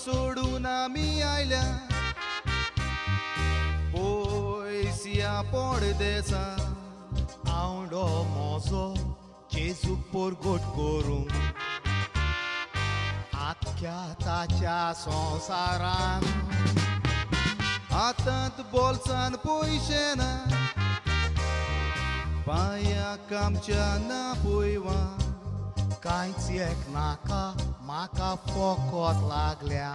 सोडून आमी आयल्या पयस्या पडदेसा. आवडो म्हजो जेजूक परगट करूंक आख्ख्या ताच्या संवसारान. हातांत बोल्सान पयशे ना पांयाक आमच्या ना पयवा. कांयच एक नाका म्हाका फकत लागल्या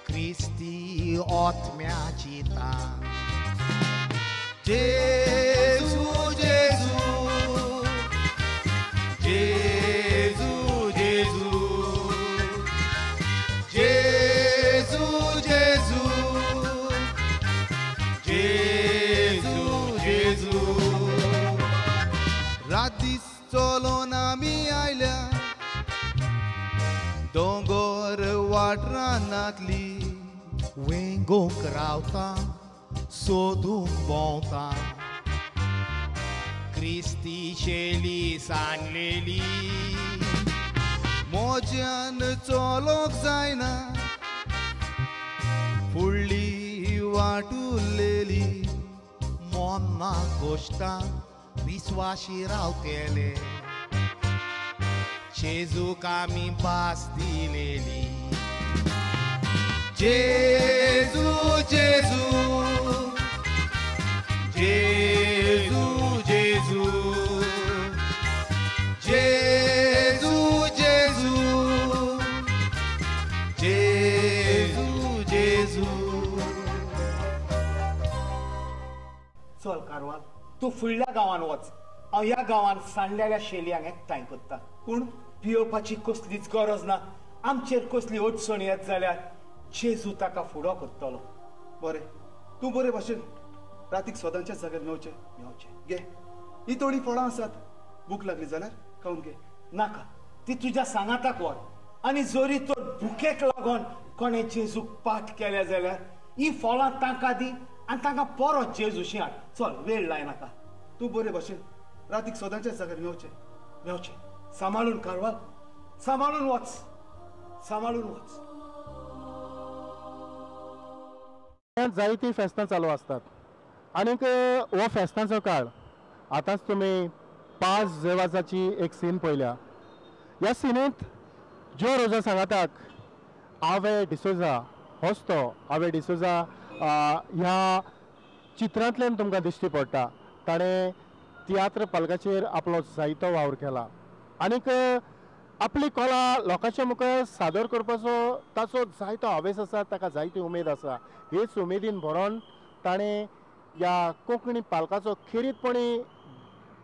क्रिस्ती आत्म्याची तान. जेजू जेजू जेजू जेजू जेजू जेजू जेजू जेजू. रात दीस चलोन आमी आयल्या दोंगर वाट रानांतली. वेंगोंक रावता सोदूंक भोंवता क्रिस्ती शेली सांडलेली. मोज्यान चलोंक जायना फुडली वाट उरलेली. मोन्ना कोश्टां विस्वाशी रावतेले जेजूक आमी भास दिलेली. जेजू जेजू जेजू जेजू जेजू जेजू जेजू जेजू. चल कारवाल, तूं फुडल्या गांवान वच. हांव ह्या गांवान सांडलेल्या शेलयांक एकठांय करता. पूण पियोवपाची कसलीच गरज ना. आमचेर कसली अडचण येत जाल्यार जेजू ताका फुडो करतलो. बरें, तूं बरे भाशेन रातीक सदांच्याच जाग्यार मेवचें. मेवचें. घे ही थोडीं फळां आसात, भूक लागली जाल्यार खावन घे. नाका, ती तुज्या सांगाताक व्हर. आनी जरी तर भुकेक लागून कोणें जेजूक पाठ केल्या जाल्यार ही फळां तांकां दी आनी तांकां परत जेजूशी हाड. चल, वेळ लायनाका. तूं बरे भाशेन रातीक सदांच्याच जाग्यार मेवचें. मेवचें. सांबाळून कारवाल, सांबाळून वच, सांबाळून वच. जायतीं फेस्तां चालू आसतात आनीक हो फेस्तांचो काळ. आतांच तुमी 5 जेवाजाची एक सीन पळयल्या. ह्या सिनींत ज्यो रोजा सांगाताक आवे डिसोजा होच तो आवे डिसोजा ह्या चित्रांतल्यान तुमकां दिश्टी पडटा. ताणें तियात्र पालकाचेर आपलो जायतो वावर केला आनीक आपली कला लोकांच्या मुखार सादर करपाचो ताचो जायतो हावेस आसा, ताका जायती उमेद आसा. हेच उमेदीन भरोन ताणें ह्या कोंकणी पालकाचो खेरीतपणी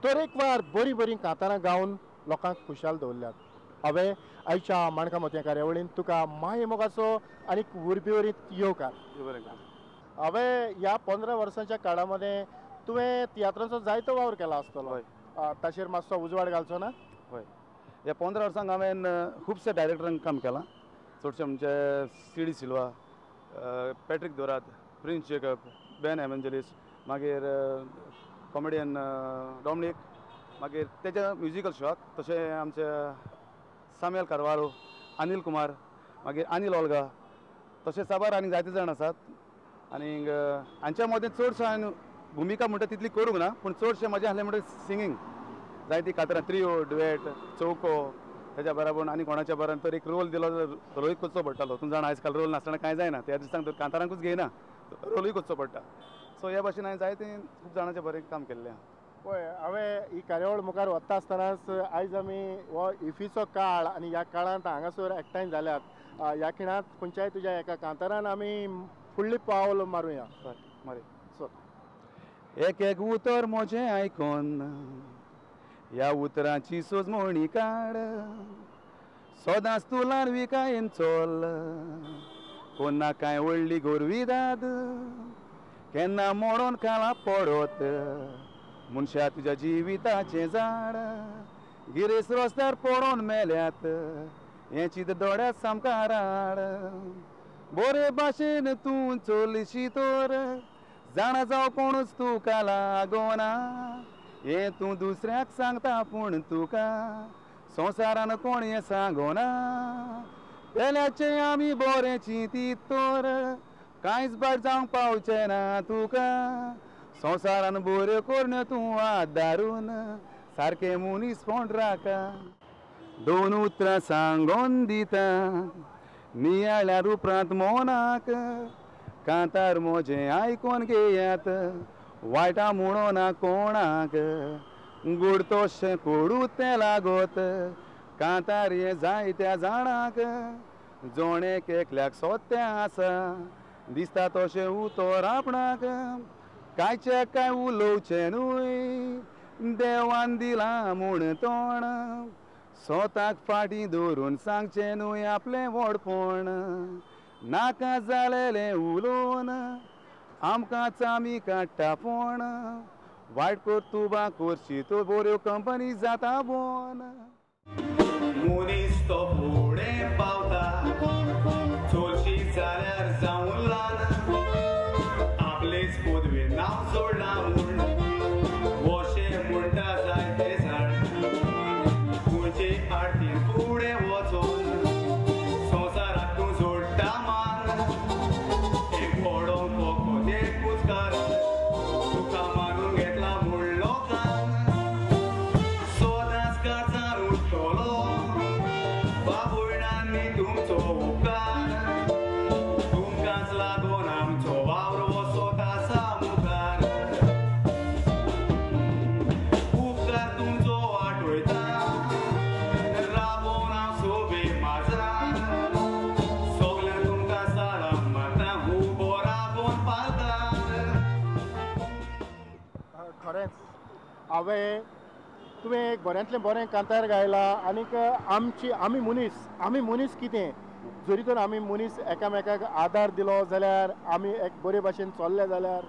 तरेकवार बरीं बरीं कांतारां गावन लोकांक खुशाल दवरल्यात. हांवें आयच्या माणकां मोतयां कार्यावळीन तुका माये मोगाचो आनीक उर्बेवरीत येवकार. हांवें ह्या 15 वर्सांच्या काळा मदें तुवें तियात्रांचो जायतो वावर केला आसतलो, ताचेर मातसो उजवाड घालचो ना? हय, ह्या 15 वर्सांक हांवें खुबशे डायरेक्टरांक काम केलां. चडशे म्हणजे C D Silva, Patrick Dorat, Prince Jacob, Ben Evangelist, मागीर कॉमेडियन डॉमनीक, मागीर तेच्या म्युजिकल शॉक तशें आमचे सामुएल कार्वालो, अनिल कुमार, मागीर अनिल ओल्गा, तशें साबार आनी जायते जाण आसात. आनी हांच्या मदें चडशें हांवें भुमिका म्हणटा तितली करूंक ना, पूण चडशें म्हजें आसलें म्हणटा सिंगींग. जायती कातरां, त्रियो, डुएट, चौको, तेच्या बराबर आनी कोणाच्या बराबर तर एक रोल दिलो जाल्यार रोलूय करचो पडटालो. तूं जाणा आयज काल रोल नासतना कांय जायना, त्या दिसांक तर कांतारांकूच घेयना, रोलूय करचो पडटा. सो ह्या भाशेन हांवें जायते खूब जाणांचें बरें काम केल्लें आसा. पळय, हांवें ही कार्यावळ मुखार वता आसतनाच आयज आमी हो इफीचो काळ आनी ह्या काळांत हांगासर एकठांय जाल्यात. ह्या खिणांत खंयच्याय तुज्या एका कांतारान आमी फुडली पावल मारुया. बरें, सो एक एक उतर म्हजें आयकोन ह्या उतरांची सोजमणी काड, सदांच तूं ल्हानविकायेन चल, कोन्ना कांय व्हडली गोरविदाद, केन्ना मोडोन काळा पडत मनशा तुज्या जिविताचें झाड, गिरेस रस्त्यार पडोन मेल्यात हें चिंत दोळ्या सामकार हाड, बरे भाशेन तूं चलशी तर जाणा जावं कोणूच तुका लागोना, हें तूं दुसऱ्याक सांगता पूण तुका संवसारान कोण हें सांगोना, पेल्याचें आमी बरें चिंतीत तर कांयच बाट जावंक पावचें ना तुका संवसारान बऱ्यो करण्यो तूं आदारून सारकें मनीसपण राखा दोन उतरां सांगोन दिता नियाळ्यार उपरांत मोनाक कांतार म्हजें आयकोन घेयात वायटां म्हणोना कोणाक गोड तशें कोडू तें लागत कांतार हें जायत्या जाणाक जोण एक एकल्याक सोतें आसा दिसता तशें उतर आपणाक कांयचें कांय उलोवचें न्हय देवान दिलां म्हूण तोंड स्वताक फाटीं दवरून सांगचें न्हय आपलें व्हडपण नाका जालेलें उलोवन आमकांच आमी काडटा फोण वायट कर्तुबां करची त्यो बऱ्यो कंपनी जाता बोन मनीस तो फुडें पावता चोरशी जाल्यार जावन ल्हान आपलेच पदवे नांव सोडलां म्हूण वशें म्हणटा जायते जाण खंयचे आरतीन फुडें वचोन संवसाराक तूं जोडटा मान एक पडोंक फकत एकूच कारण तुका मानून घेतला म्हूण लोकान सदांच काळजार उरतलो बाबुळणांनी तुमचो उपकार तुमकांच लागून आमचो वावर वचत आसा मुखार उपकार तुमचो आठवयता राबोवन हांव सोबे माजरान सगळ्यांक तुमकां सलाम मारता उबो राबोवन पालकार. खरेंच हांवें तुवें एक बऱ्यांतलें बरें कांतार गायला आनीक आमची आमी मनीस कितें जरी तर आमी मनीस एकामेकाक आदार दिलो जाल्यार आमी एक बरे भाशेन चल्ले जाल्यार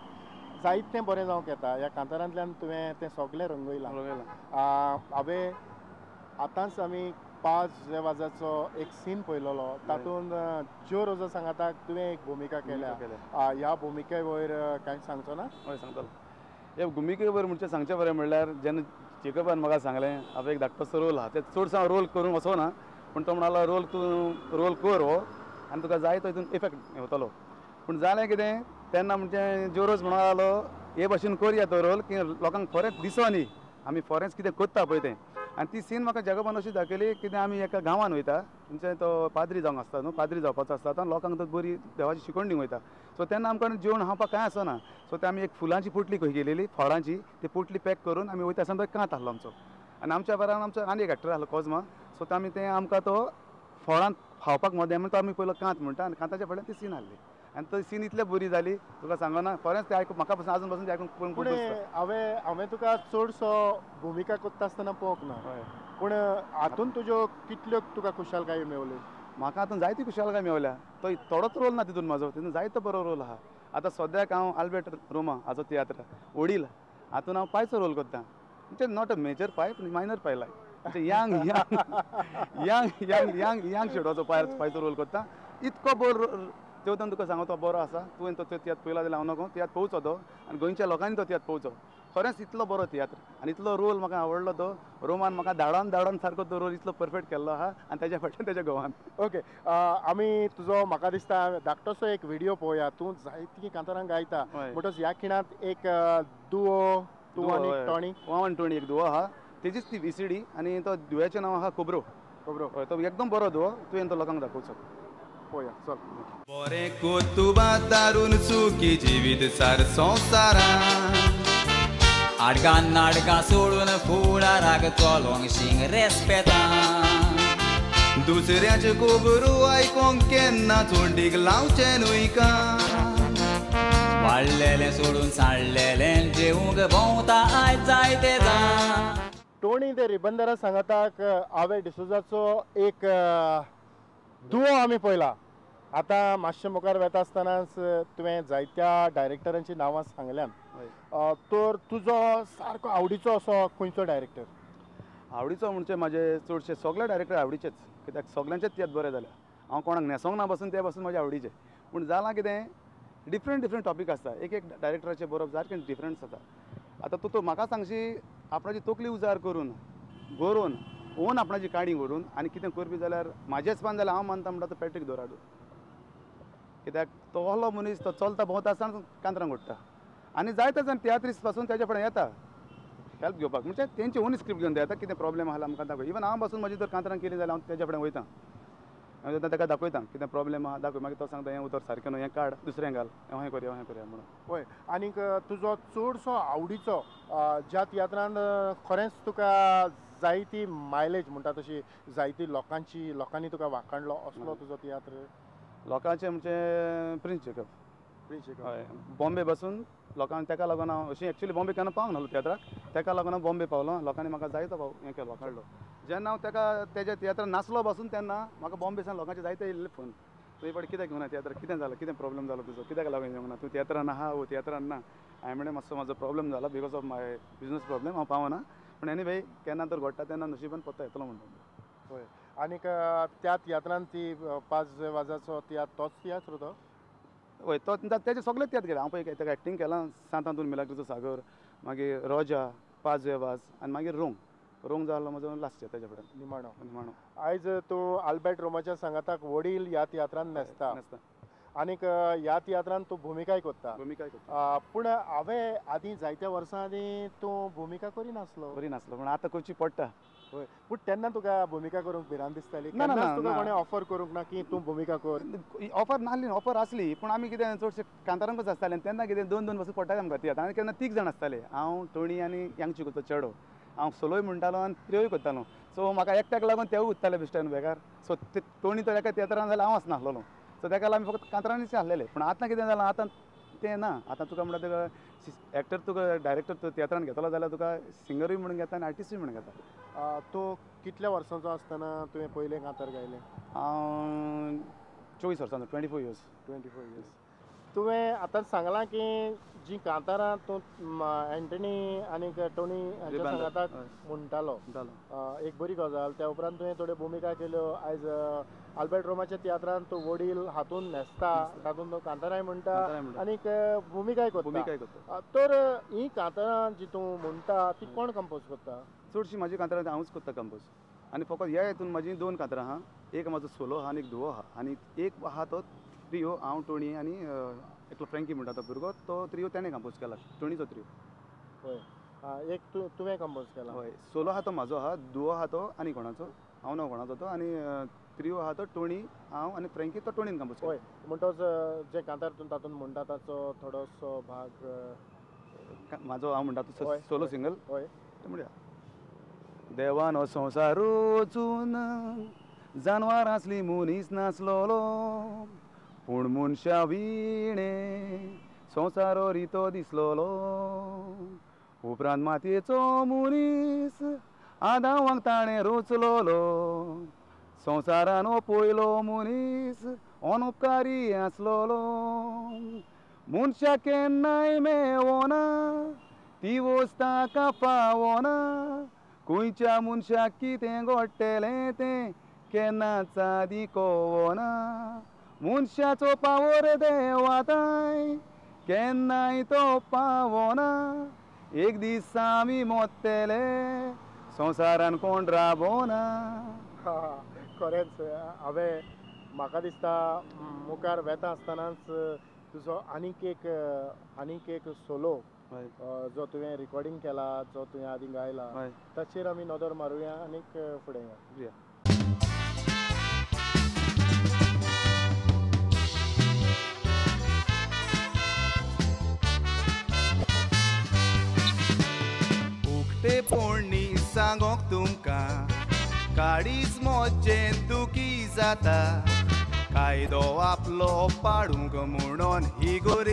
जायतें बरें जावंक येता. ह्या कांतारांतल्यान तुवें तें सगळें रंगयलां. हांवें आतांच आमी 5 वाजाचो एक सीन पळयलेलो तातूंत ज्यो रोजा सांगाताक तुवें एक भुमिका केल्या. ह्या भुमिके वयर कांय सांगचो ना? हय सांगतलो. हे भुमिके वयर म्हणचे सांगचें बरें म्हणल्यार जेन्ना जेकबान म्हाका सांगलें हांवें एक धाकटोसो रोल आहा ते चडसो हांव रोल करूंक वचना पूण तो म्हणालो रोल तूं रोल कर हो आनी तुका जाय तो हितून इफेक्ट येतलो. पूण जालें कितें तेन्ना म्हणजे ज्योरोज म्हणून लागलो हे भाशेन करया तो रोल की लोकांक खरेंच दिसो न्ही आमी फॉरेंच कितें करता पळय तें. आनी ती सीन म्हाका जेकबान अशी दाखयली कितें आमी एका गांवान वयता म्हणजे तो पाद्री जावंक आसता न्हू पाद्री जावपाचो आसता तो लोकांक तो बरी देवाची शिकवण दिवंक वयता. सो तेन्ना आमकां जेवण खावपाक कांय आसना सो ते आमी एक फुलांची पोटली खंय गेलेली फळांची ती पोटली पॅक करून आमी वयता आसतना तो कांत आसलो आमचो आनी आमच्या बराबर आमचो आनी एक एक्टर आसलो कोजमा. सो आमी तें आमकां तो फळांत खावपाक मदें म्हणून तो आमी पयलो कांत म्हणटा आनी कांताच्या फाटल्यान ती सीन आहली आनी तो सीन इतले बरी जाली तुका सांगना खरेंच तें आयकूंक म्हाका पसून आजून पसून तें आयकूंक पूण हांवें तुका चडसो भुमिका करता आसतना पळोवंक ना पूण हातून तुज्यो कितल्यो तुका खुशालकाय मेवली? म्हाका हातून जायती खुशालकाय मेवल्या. तो थोडोच रोल ना तितून म्हाजो तितून जायतो बरो रोल आहा. आतां सद्याक हांव आल्बर्ट रोमा हाजो तियात्र वडील हातून हांव पायचो रोल करता म्हणजे not a major पाय पूण मायनर पाय लायक म्हणजे यांग यांग यांग यांग यांग यांग शेडवाचो पायचो रोल करता. इतको बरो तेवतान तुका सांगो तो बरो आसा तुवें तो तियात्र पळयला जाल्यार हांव नको तियात्र पळोवचो तो आनी गोंयच्या लोकांनी तो तियात्र पळोवचो. खरेंच इतलो बरो तियात्र आनी इतलो रोल म्हाका आवडलो तो रोमान म्हाका धाडावन धाडावन सारको तो रोल इतलो परफेक्ट केल्लो आहा आनी ताच्या फाटल्यान ताच्या घोवान. ओके आमी तुजो म्हाका दिसता धाकटोसो एक व्हिडियो पळोवया. तूं जायतीं कांतारां गायता म्हणटच ह्या खिणांत एक दुवो तूं आनी टॉनी हांव आनी टोणी एक दुवो आहा तेजीच ती VCD आनी तो दुव्याचें नांव आहा कोबरो. कोबरो हय तो एकदम बरो दुवो तुवें तो लोकांक दाखोवचो पळोवया चल. बरें कोतुबा दारून सुखी जिवीत सार संवसारान आडगां नाडगां सोडून फुडाराक चलोंक शिंग रेस्पेतान दुसऱ्याचे कोबरू आयकोंक केन्ना चोंडीक लावचें न्हय कान वाडलेलें सोडून सांडलेलें जेवंक भोंवता आयज जायते जाण. टोणी ते रिबंदरा सांगाताक हांवें डिसोजाचो एक दुवो आमी पळयला. आतां मातशें मुखार वेता आसतनाच तुवें जायत्या डायरेक्टरांची नांवां सांगल्यान तर तुजो सारको आवडीचो असो खंयचो डायरेक्टर? आवडीचो म्हणजे म्हाजे चडशे सगळे डायरेक्टर आवडीचेच कित्याक सगळ्यांचेच तियात्र बरे जाल्या. हांव कोणाक न्हेसोंक ना बसून ते बसून म्हाजे आवडीचे. पूण जालां कितें डिफरंट डिफरंट टॉपीक आसता एक एक डायरेक्टराचें बरोवप सारकें डिफरंस आसा. आतां तूं म्हाका सांगशी आपणाची तकली उजार करून बरोवन ओन आपणाची काणी करून आनी कितें करपी जाल्यार म्हाजेच पान जाल्यार हांव मानता म्हणटा तो पॅट्रीक दोराडो. कित्याक तो ओलो मनीस तो चलता भोंवता आसतना कांतरां घडटा आनी जायते जाण तियात्रीस पासून तेज्या फुडें येता हेल्प घेवपाक, म्हणजे तेंची ओन स्क्रिप्ट घेवन येता, कितें प्रॉब्लेम आहा आमकां दाखय. इवन हांव पासून म्हजी जर कांतरां केली जाल्यार हांव तेज्या फुडें वयता, हांव ताका दाखयता कितें प्रॉब्लेम आहा दाखय, मागीर तो सांगता हें उतर सारकें न्हू, हें काड दुसरें घाल, हें करया हें करया म्हणून. हय, आनीक तुजो चडसो आवडीचो ज्या तियात्रान खरेंच तुका जायती मायलेज म्हणटा तशी जायती लोकांची लोकांनी तुका वाखाणलो असलो तुजो तियात्र? लोकांचे म्हणजे प्रिन्स जेकब. प्रिन्स जेकब, हय, बॉम्बे बसून लोकांक तेका लागून हांव अशी एक्चुअली बॉम्बे केन्ना पावंक नासलो तियात्राक, तेका लागून हांव बॉम्बे पावलो, लोकांनी म्हाका जायतो पाव हें केलो वाखाणलो. जेन्ना हांव तेका तेज्या तियात्रान नासलो बसून तेन्ना म्हाका बॉम्बे सावन लोकांचे जायते येयल्ले फोन, तुवें पळय कित्याक घेवना तियात्र, कितें जालें, कितें प्रॉब्लम जालो तुजो, कित्याक लागून येवंक ना तूं तियात्रान आहा वो तियात्रान ना. हांवें म्हणलें मातसो म्हाजो प्रॉब्लम जाला because of my business problem, हांव पावना, पूण एनी वे केन्ना तर घडटा तेन्ना नशिबान पत्तो येतलो म्हणटा. हय, आनीक त्या तियात्रान ती 5 वाजाचो तियात्र तोच तियात्र तो? हय, तो तेजे सगळे तियात्र केले हांव पळय, तेका एक्टींग केलां सांतांतून मिलाग्रीचो सागर, मागीर रोजा, 5 वाज आनी मागीर रोंग. रोंग जालो म्हजो लास्ट इयर तेज्या फुडें निमाणो. निमाणो. आयज तूं आल्बर्ट रोमाच्या सांगाताक वडील ह्या तियात्रान न्हेसता आनीक ह्या तियात्रान तूं भुमिकाय करता. भुमिकाय करता, पूण हांवें आदीं जायत्या वर्सां आदीं तूं भुमिका करिनासलो. करिनासलो, पूण आतां करची पडटा. हय, पूण तेन्ना तुका भुमिका करूंक भिरांत दिसताली? केन्नाच तुका कोणें ऑफर करूंक ना की तूं भुमिका कर? ऑफर नासली, ऑफर आसली, पूण आमी कितें चडशे कांतारांकूच आसताले तेन्ना कितें 2 2 बसून पडटाले आमकां तियात्र. आनी केन्ना 3 जाण आसताले, हांव, टोणी आनी यांगचिकोचो चेडो. हांव सोलोय म्हणटालो आनी त्रियोय करतालो, सो म्हाका एकट्याक लागून तेवूय उत्ताले बेश्टेन बेकार. सो ते टोणी तर एका तियात्रान जाल्यार हांव आसनासलेलो, सो तेका लागून आमी फक्त कांतरांनीच आसलेले. पूण आतां कितें जालां, आतां तें ना, आतां तुका म्हणटा तुका एक्टर, तुका डायरेक्टर तूं तियात्रान घेतलो जाल्यार तुका सिंगरूय म्हणून घेता आनी आर्टिस्टूय म्हणून घेता. तूं कितल्या वर्सांचो आसतना तुवें पयलें कांतार गायलें? हांव 24 वर्सांचो, 24 इयर्स. 24 इयर्स. तुवें आतां सांगलां की जीं कांतारां तूं एंटनी आनीक टोनी हांच्या सांगाताक म्हणटालो, एक बरी गजाल. त्या उपरांत तुवें थोड्यो भुमिका केल्यो. आयज आल्बर्ट रोमाच्या तियात्रान तूं वडील हातून न्हेसता, तातूंत तूं कांतारांय म्हणटा आनीक भुमिकाय करता. तर हीं कांतारां जी तूं म्हणटा ती कोण कंपोज करता? चडशीं म्हाजी कांतारां हांवूच करता कंपोज. आनी फकत ह्या हितून म्हाजी 2 कांतारां आहा, एक म्हाजो सोलो आहा आनी एक दुवो आहा, आनी एक आहा तो त्रियो, हांव, टोणी आनी एकलो फ्रँकी म्हणटा तो भुरगो, तो त्रियो तेणें कंपोज केला, टोणीचो त्रियो. हय, एक तुवें कंपोज केला? हय, सोलो आहा तो म्हाजो आहा, दुवो आहा तो आनी कोणाचो हांव ना कोणाचो तो, आनी त्रियो आहा तो टोणी, हांव आनी फ्रँकी, तो टोणीन कंपोज केला. हय, म्हणटच जे कांतार तूं तातूंत म्हणटा ताचो थोडोसो भाग म्हाजो हांव म्हणटा तो सोलो सिंगल. हय, म्हणया, देवान हो संवसार रचून जानवरां आसली मनीस नासलोलो, पूण मनशा विणे संवसार रितो दिसलोलो, उपरांत मातयेचो मनीस आदावांक ताणें रचलोलो, संवसारान हो पयलो मनीस अनुपकारी आसलोलो, मनशाक केन्नाय मेवना ती वस्त ताका पावना, खंयच्या मनशाक कितें घडटलें तें केन्नाच आदीं कळना, मनशाचो पावर देवाताय केन्नाय तो पावना, एक दीस आमी मोत्तेले संवसारान कोण रावना. खरेंच हांवें म्हाका दिसता मुखार वेता आसतनाच तुजो आनीक एक सोलो जो तुवें रिकॉर्डिंग केला, जो तुवें आदीं गायला, ताचेर आमी नदर मारुया आनीक फुडें या. उक्तेपणी सांगोंक तुमकां काडीच मोजें दुखी जाता, कायदो आपलो पाडूंक म्हणून ही गोरी